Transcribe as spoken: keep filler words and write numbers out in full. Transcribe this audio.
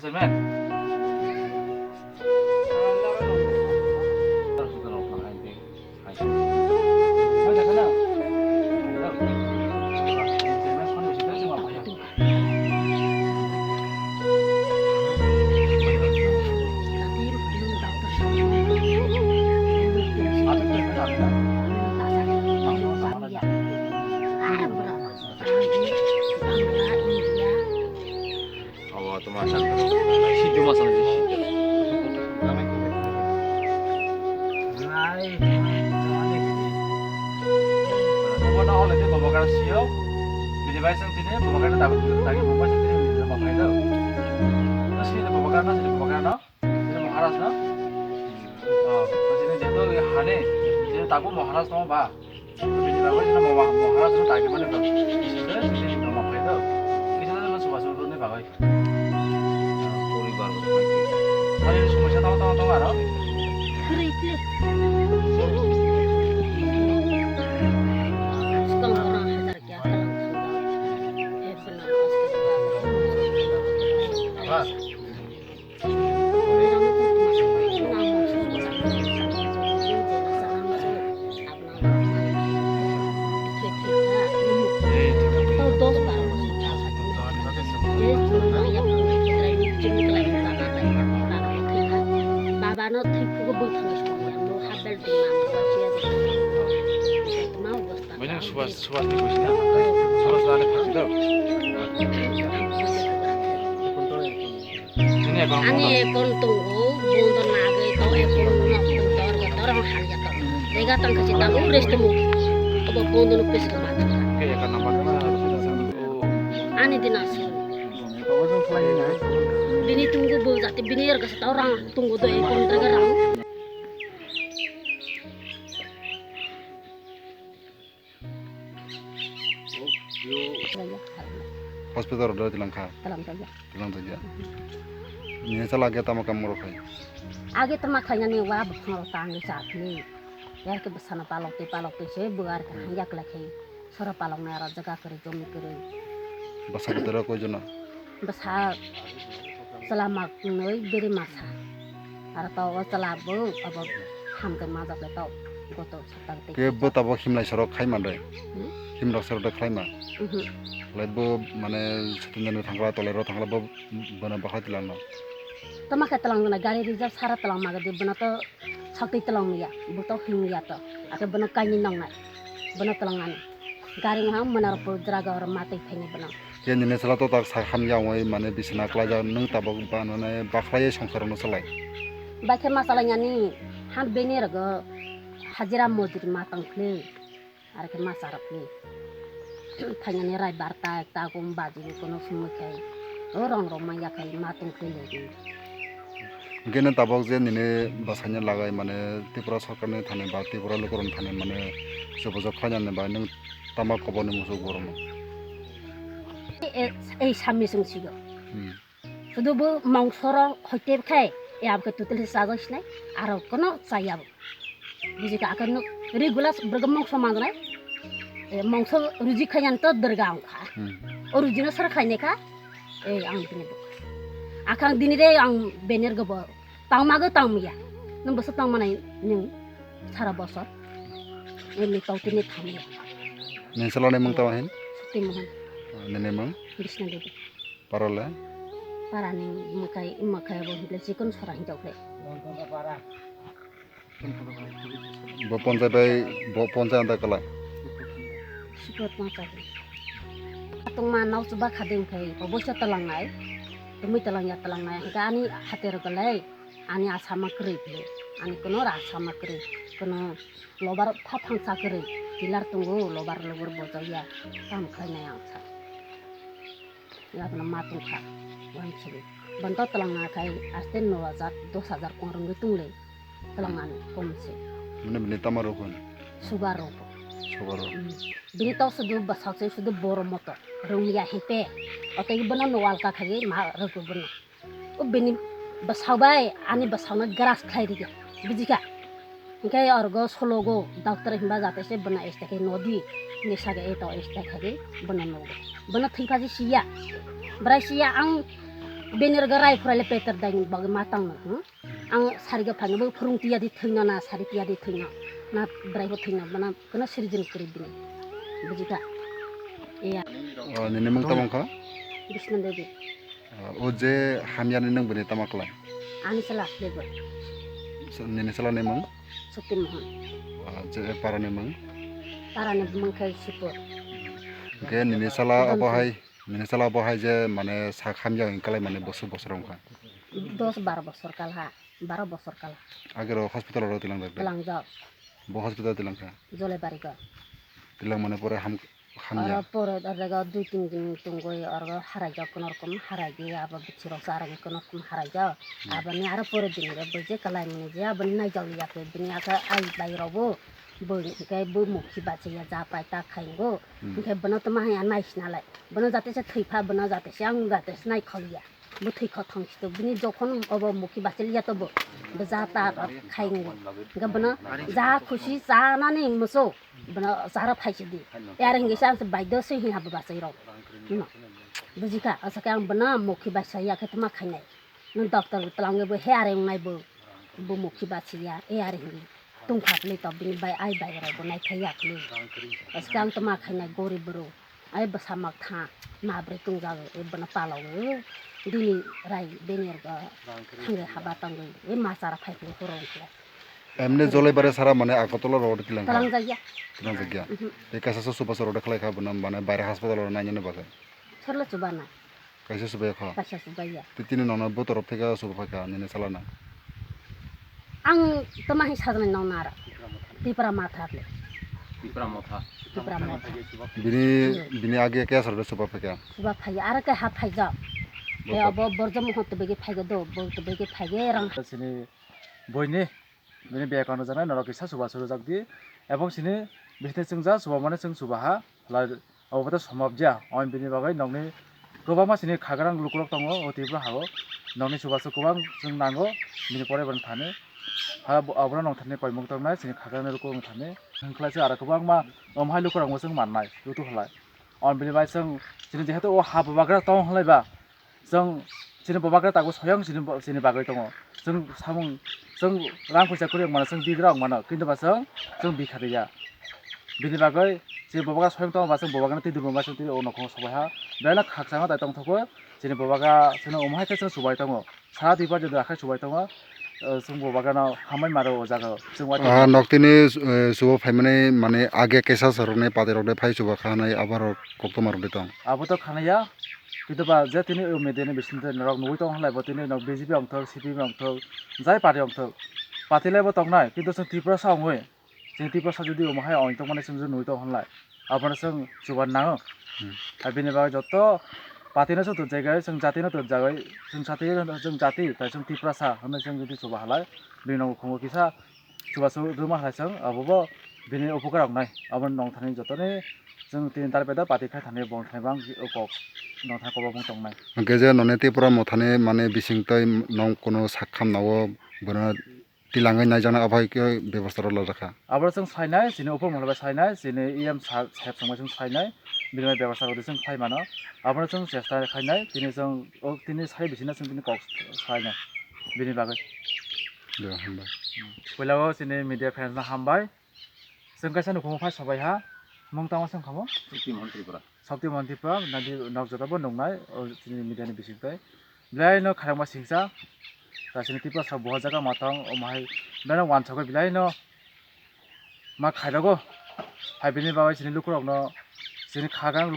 Abo toma siddu masa lagi. Ai, toma na ole de baba kara sio. Bini bai sang tini baba kara dapat lagi baba sang tini bini baba kara. Terus ini baba kara na, ini baba kara na. Ini Maharaj na. Oh, ini jatuh hane. Ini tabu Maharaj na ba. Bini bagwi no mama, Maharaj no dagi mani bagwi. Kisa no mama khaida. Kisa no suba suba ni bagwi. Poribar. Hari somosya tong tong tong aro. Kiri kiri. Sekarang orang hajar kya kalam. Eh, benar. Apa? Baba no thwi phugo bwthang song ya, no habel de ma mo ba siya de. Ma obostha. Bini suwas, suwas ni kusi na. Suwas na ni phaji do. Ani account tongo, bondo nagwi to account no tor tor hal ya to. Dega tang kasi ta u rest mo. Obo bondo no pes ma. Ke ya ka number na. Ani dina si. Bini tungo bo jate bini er kasi ta rang tungo do account ta rang. Hospital ro doi tilang kha. Talam talam. Tilang taja. Ni sa lage tamo kam ro khai. Age tama khai ni wa bu khang ro tang ni sa ni. Yar ke bwsano palok te palok te se buar ka hang yak lai khai. Sora palok na ra jaga kare jomi kare. Basa bwtara koi jona. Bwsa chwla ma nwi beri masa. Aro to o chwla bo abo hamkhe majak le to goto satar te. Ke bo tabo himlai sorok khai man re. Hmm? Himlok sorok de khlai ma. Mhm. Lai bo mane Satinjani thangla tolero thangla bo bana bakhai tilang no. Tama khe tlang na gari reserve sara tlang ma gadi bana to sakti tlang ya. Bo to him ya to. Ake bana kaini nang nai. Bana tlang ani. Gari ngam mana ro pur draga or mati pheni bana. Ke nini sala to tak sa ham ya oi mane bisna kla ja nung tabok banane bakhlai songsar no salai. Bakhe ma salai ani ham beni rogo hajira mojuri ma tang khle. Ar ke ma sarap ni. Phai ani rai barta ekta gum baji ni kono sumui khai. O rong rong ma ya khai ma tong khle le ni. Hingke no tabok je nini bwsaini lagai mane Tripura sorkarni thani ba Tripura lukurokni thani mane se bwswk khlainani bai nwng tama koborni muchuk borokno? E, e, ei samni chwng sigo. Hmm. Sudu bo mongso rok hoite khai, e abke tutuli chajak sinai, aro kono chaya bo. Buji ka akan regular burga mongso mangnai. E, mongso ruji khayan to durga ang kha. Hmm. O ruji no sar khaine kha. E, ang bini bo. Akang dini re ang bener go bo. Tang ma go tang miya. Nung boso tang manai nung sara bosor. Ini tau tini thamya. Nin salo ne mung tama hin? Sati Mohan. Nene mung? Krishna Devi. Parole? Parani makai, makai abo himle chikon sora hinjau khe. Bo ponchai bai, bo ponchai anda kalai? Sipot makai. Atungma nau chuba khading khai, oboisa talangnai. Tumui talangya talangnai. Hingke ani hatero kalai. Ani asama kwrwi khe. Ani kono asama kwrwi. Kono lobar pha phangsa kwrwi. Pilar tongo, lobar lobor bojokya. Kam khlainai ang sa. Yaphano ma tongkha, wansugwi. Banta twlangna khai aste no hajar, dos hajar kong rwngwi tongle. Twlangnani komse. Mane bini tama rokon? Sugar rokon. Sugar rokon. Mm. Bini to sudu bwsakse sudu boro moto. Rwngya hete. Otei bono no walka khai ma rwgo bono. O bini bwsakbai ani bwsakno garas khlai rwgya. Bujikha? Hingke orgo sologo doctor himba jate se bwna este khe nodi, nisa khe eto este khe bono nogo. Bono thwi phaji siya. Bwrai siya ang Bini rwgwi rai phwraile peter daini bagwi ma tangno, hmm? Ang sarigo phaino bo phwrwng tiya di thwino na sari tiya di thwino na bwraibo thwino bana kono sirijin kwrwi bini. Bujikha? Iya. O, nini mung tamo wngkha? Bisnu Devi. O, o je hamyani nung bini tamo khlai? Ani sala lebo. So, nini sala ni mung? Sukti Mohan. O, je para ni mung? Para ni mung khe Sipur. Hwnkhe nini sala Kodam obo hai, nini sala obo hai je mane sak hamya wng khlai mane bosor bosor wngkha? Dos baro bosor kalha, baro bosor kalha. Agero hospital oro tilangjak de? Tilangjak. Bo hospital tilangkha? Jolebari go. Tilang mane pore ham-, hamya? Oro pore oro dui tin din tungwi oro haraijak kono rokom haraidi abo bithi rok charagwi kono rokom haraijak. Hmm. Aboni aro pore din re bo je kalai mani je aboni naijak ya khe bini aka ai bai rok bo bo hwnkhe bo mukhi bachaya ja pai ta khaingo. Hmm. Hwnkhe bono tamo haya naisinalai. Bono jate se thwipha bono jate se ang jate se naikholiya. Bwthwi khothong sitok bini jokhon obo mukhi bachiliya tobo. Bo ja ta khai ngi. Hwnkhe bono ja khusi chanani muchung. Bono chara phaisidi. Yar hingi se ang se baidho se hiya bo bachai rok. No. Bujikha, asake ang bono mukhi bachaya khe tama khainai. Nwng doctor bo twlangwi bo he are wngnai bo. Bo mukhi bachaya, e are hingi. Tungkha kle to bini bai ai bai rok bo naikhai ya kle. Asake ang tama khainai gorib bwrwi. Ai bwsa mak tha, ma bwrwi tungjago, e bono palogwi, bini rai bini rwgo thangwi haba tangwi, e ma chara phai phai horo wngkhe. Emne Jolai bare sara mane Agartala road kilang kha? Twlang jakya. Twlang jakya. Mhm. E kaisa se chubachu road khlai kha bono mane baire hospital oro nainani bagwi. Serle chubanai. Kaisa chubai kha? Kaisa chubaiya. Tei tini nono bo torop theke chuba phai kha nini chalana? Ang tama hai sajani nong nara. Tipra Motha le. Tipra Motha. Tipra Motha. Bini, bini age kaya sarbe chuba phai kha? Chuba phai, aro khe ha phai jak. Bo Te to- abo borjo mohon tebege phai do, bo tebege phai rang. Sini boini, bini bek ano janai norok kisa chuba churu jak di. Ebong sini bisni chwng ja chuba mane chwng chuba ha. Lai Obo to somap ja, omo bini bagwi nokni kwbangma sini khagrang lukurok tongo o Tripura hao. Nokni chubachu kwbang chwng nango, bini pore bo thani. Ha, bo, abono nong thani koimung tongnai, sini khagrang lukurok thani. Hwnkhlai se aro kwbangma omo hai lukurok bo chwng mannai, lutu halai. Omo bini bai chwng, chini jehetu o ha bubagra tong halai ba, chwng chini bubagra tabuk soyang chini bo-, chini bagwi tongo. Chwng samung, chwng rang puisa kwrwi wng mano, chwng bigra wng mano, kintu ba chwng, chwng bikha riya. Bini bagwi chini bubagra soyang tongo ba chwng bubagrano twi dubuma chwng twi o nokhungo sobai ha. Belai no khakchangma tai tongthokgo, chini bubagra chwngno omo hai khe chwng chubai tongo. Sara Tripura jodi akhai chubai tongo, eh, chwng bubagrano hambai maro o jaga o. Chwng uaitha Ah, noktini, eh, chuba phaimani mane age kesa sarokni patirokde phai chuba khanai aborok koktwma rwdi tong. Abo to khanaya, kintu ba je tini o media ni bising twi norok nugwi tong halai bo tini nok B J P ongthok, C P M ongthok, jai party ongthok, party lai bo tongnai, kintu chwng Tiprasa ongwi, chwng Tiprasa jodi omo hai ong tongmani chwng jodi nugwi tong halai, abono chwng chuba nango. Hmm. Hai bini bagwi joto party no chwng tubjagwi, chwng jati no tubjagwi, chwng jati, chwng jati, tai chwng Tiprasa hwnwi chwng jodi chuba halai, bini nogo khungo kisa chubachu rwma hai chwng, abo bo bini upokar rok nai. Abo nong thani jotoni chwng tini dar bai dar party khai thani bo thani bang kok nong thani kok bo tongnai. Hwnkhe je noni Tripura Mothani mane bising twi nong kuno sak khamna o bono tilangwi naijaknai abo hai khe bebosta rw lajak kha. Abo chwng sainai, chini upor molo bai sainai, chini E M sa-, saheb songbai chwng sainai, bini bai bebosta rwdi chwng khai mano. Abono chwng chesta khainai, tini chwng o tini sai bisina chwng tini kok sainai bini bagwi. De, hambai. Puila o chini media fans no hambai. Chwng kaisa nukhungo phai sobai ha. Mung tamo chwng khamo? Shakti Mohan Tripura. Shakti Mohan Tripura, nadi nok joto bo nungnai, o chini media ni bising twi. Belai no khairokma singsa. Ta chini Tripura sak buha jaga matang, omo hai belai no wansugwi belai no ma khairogo. Hai bini bagwi chini lukurok no, chini khagang